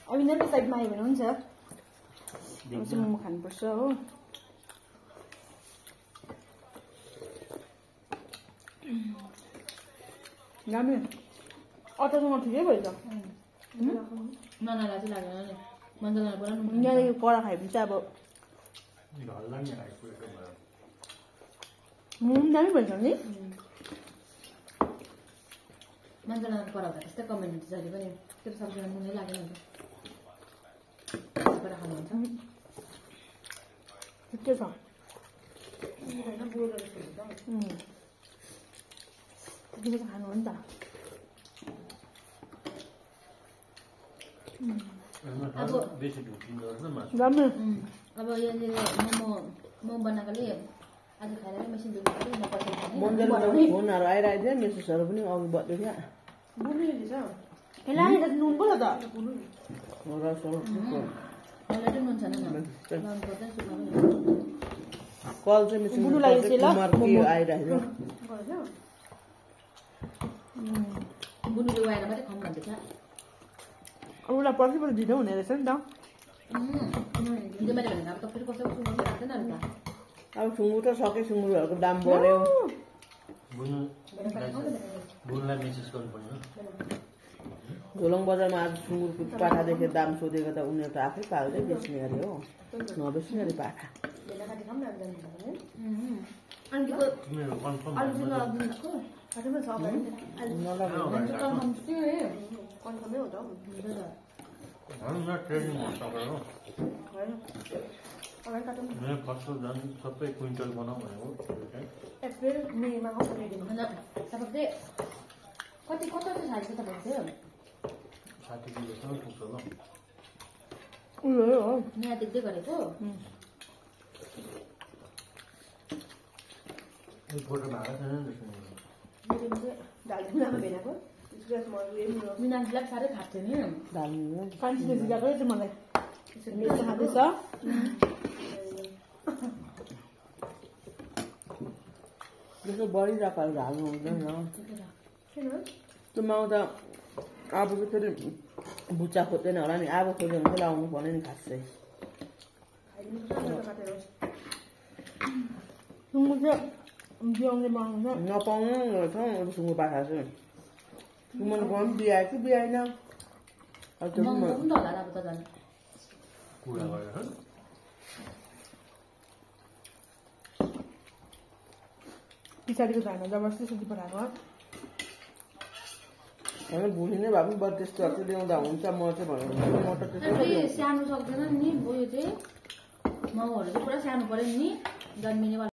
अविनारको साइडमा आयो भने हुन्छ। अब चाहिँ मोमो खानुपर्छ हो। दामी अचारसँग ठिकै भयो त। ननालाई चाहिँ लाग्दैन नि मन्जला पुरा यहाँदेखि कडा खायो भने चाहिँ अब दामी भन्छ नि। मन्जला कडा हुँदा त्यस्तै कमेन्ट हुन्छ जहिले पनि त्यो सब्जीमा नुनै लागेन हुन्छ कडा खानुहुन्छ ठिकै छ। ठिकै खानु हो नि त। दामी अब यहाँनिर मोमो बनाएकोले आज खाएर मेसिन दुख्दाखेरि म पठाइदिएँ मन्दिरमा फोनहरू आइरहेको थियो मेसेजहरू पनि अघि बढ्दै थियो। यसलाई नुन पो त मलाई चाहिँ नुन छैन लाउनु पर्दैन सुक्नु कल चाहिँ मेसिन आइरहेको थियो। बुनुले गएर मात्रै खाउँ भन्दैछ। अब उसलाई पर्सिबाट ढिलो हुने रहेछ नि त। हिजो मैले भनेको अब त फेरि कसैको सुँगुर राख्दैन नि त। अब सुँगुर त सके सुँगुरहरूको दाम बढ्यो। झोलङ बजारमा आज सुँगुरको पाठा देखेर दाम सोधेको त उनीहरू त आफै पाल्दै बेच्ने अरे हो नबेच्ने अरे पाठा। सबै क्विन्टल बनाऊ भनेको एप्रिल मेमा तपाईँ चाहिँ कति कता चाहिँ खान्छ तपाईँको चाहिँ 60 किलोसम्म पुग्छ होला। हो यहाँ देख्दै गरेको फोटो भएको छैन मिनाक्षीलाई साह्रै खाएको थियो नि कान्छीले सिकाएकै चाहिँ मलाई खाँदैछ। त्यसो बढिरहेको हाल्नु हुँदैन त्यो माउ त आबोको फेरि बुच्चा खोज्दैन होला नि। आबो खोज्यो भने चाहिँ लाउनु पर्ने नि खास चाहिँ। सुँगुर चाहिँ बिहाउने बनाउँछ नपाउनु रहेछ सुँगुर पाठा चाहिँ। सुँगुर पनि बिहायो कि बिहाएन अब त्यो महँगो पनि त होला अब त झन् कुरा गरेर पछाडिको घरमा जबरजस्ती सुति पठाएको होइन भुली नै भए पनि बरु त्यस्तोहरू चाहिँ ल्याउँदा हुन्छ म चाहिँ भनेर म त फेरि स्याहार्नु सक्दैन नि उयो चाहिँ माउहरू चाहिँ पुरा स्याहार्नु पर्यो नि जन्मिने